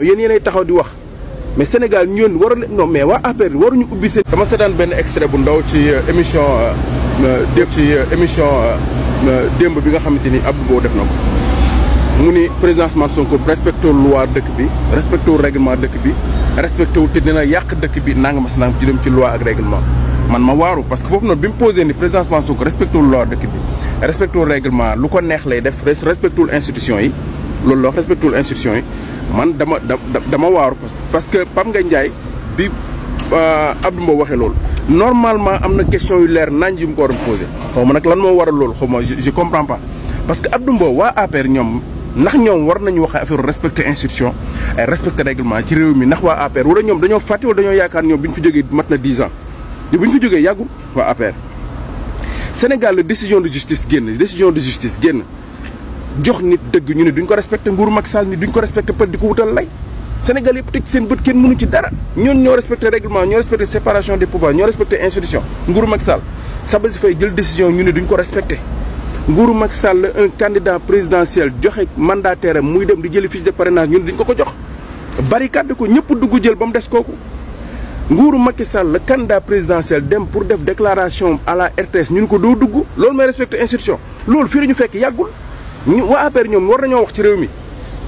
yéen yéenay taxaw di wax mais Sénégal ñun non mais waa APR waruñu ubbi seen. dama seetaan benn extrait bu ndaw ci émission démb bi nga xamante ni Abdou Mbow def na ko mu ni président Ousmane Sonko respecté wul loi dëkk bi respecté wul règlement dëkk bi respecté wul te dina yàq dëkk bi nanga mas nanga ci dem ci loi ak règlement man ma waaru parce que foofu noonu bi mu posé ni président Ousmane Sonko respecté wul loi dëkk bi respecté wul règlement lu ko neex lay def respecté wul institution yi loolu la wax respecté wul institution yi man dama waaru parce que Pape Ngagne Ndiaye bi Abdou Mbow waxee loolu normalement am na question yu leer nañ yu mu ko war a posé xaw ma nag lan moo waral loolu xaw ma je comprends pas parce que Abdou Mbow waa APR ñoom ndax ñoom war nañu wax affaire respecter institution ay respecter règlement ci réew mi ndax waa APR wala ñoom dañoo fàtte wala dañoo yaakaar ñoom bi ñu fi jógee mat na 10 ans te bu ñu fi jógee yàggul waa APR Sénégal la décision de justice génn jox nit dëgg ñu ne duñ ko respecté nguuru Macky Sall ni duñ ko respecté peut di ko wutal lay Sénégal yëpp teg seen bët kenn mënu ci dara ñoon ñoo respecté règlement ñoo respecté séparation des pouvoirs ñoo respecté institution nguuru Macky Sall Sabassy Faye jël décision ñu ne duñ ko respecté nguuru Macky Sall un candidat présidentiel joxe mandataire am muy dem di jëli fiche de parrainage ñu ne duñ ko jox barricade ko ñëpp dugg jël ba mu des kooku nguuru Macky Sall le candidat présidentiel dem pour def déclaration à la RTS ñu ne ko doo dugg loolu mooy respecté institution loolu fii la ñu fekk yàggul ñu waa APR ñoom war nañoo wax ci réew mi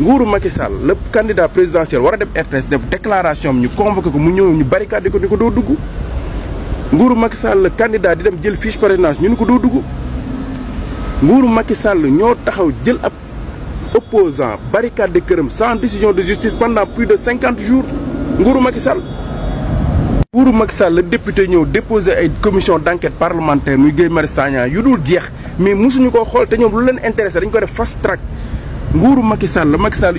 nguuru Macky Sall le candidat présidentiel war a def RTS def déclaration am ñu convoqué ko mu ñëw ñu barricade ko ni ko doo dugg nguuru Macky Sall le candidat di dem jël fiche parrainage ñu ni ko doo dugg nguuru Macky Sall ñoo taxaw jël ab opposant barricade këram sans décision de justice pendant plus de 50 jours nguuru Macky Sall le député ñëw déposé ay commission d'enquête parlementaire muy Guy Marius Sagna yu dul jeex mais mosuñu koo xool te ñoom lu leen intéressé dañ ko def fast track nguuru Macky Sall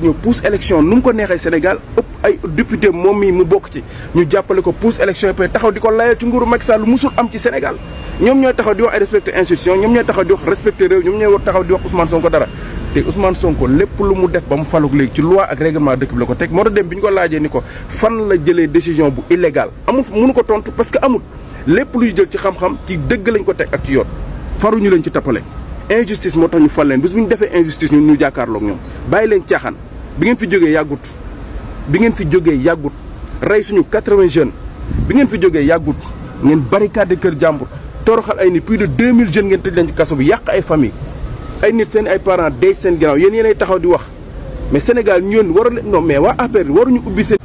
ñëw pousse élection nu mu ko neexee Sénégal ëpp ay député moom mi mu bokk ci ñu jàppale ko pousse élection yi taxaw di ko layal ci nguuru Macky Sall musul am ci Sénégal ñoom ñooy taxaw di wax ay respecté institution ñoom ñooy taxaw di wax respecté réew ñoom ñooy taxaw di wax Ousmane Sonko dara te Ousmane Sonko lépp lu mu def ba mu faluk léegi ci loi ak règlement dëkk bi la ko teg moo tax dem bi ñu ko laajee ni ko fan la jëlee décision bu illégal amul mënu ko tontu parce que amul lépp luy jël ci xam-xam ci dëgg lañ ko teg ak ci yoon faruñu leen ci tappale injustice moo tax ñu fal leen bis bu ñu defee injustice ñun ñu jàkkaarloog ñoom bàyyi leen caaxaan bi ngeen fi jógee yàggut rey suñu 80 jeunes bi ngeen fi jógee yàggut ngeen barricade kër jàmbur toroxal ay nit plus de 2000 jeunes ngeen tëj leen ci kaso bi yàq ay famille ay nit seen ay parents dey seen ginnaaw yéen yéenay taxaw di wax mais Sénégal ñun non mais waa APR waruñu ubbi seen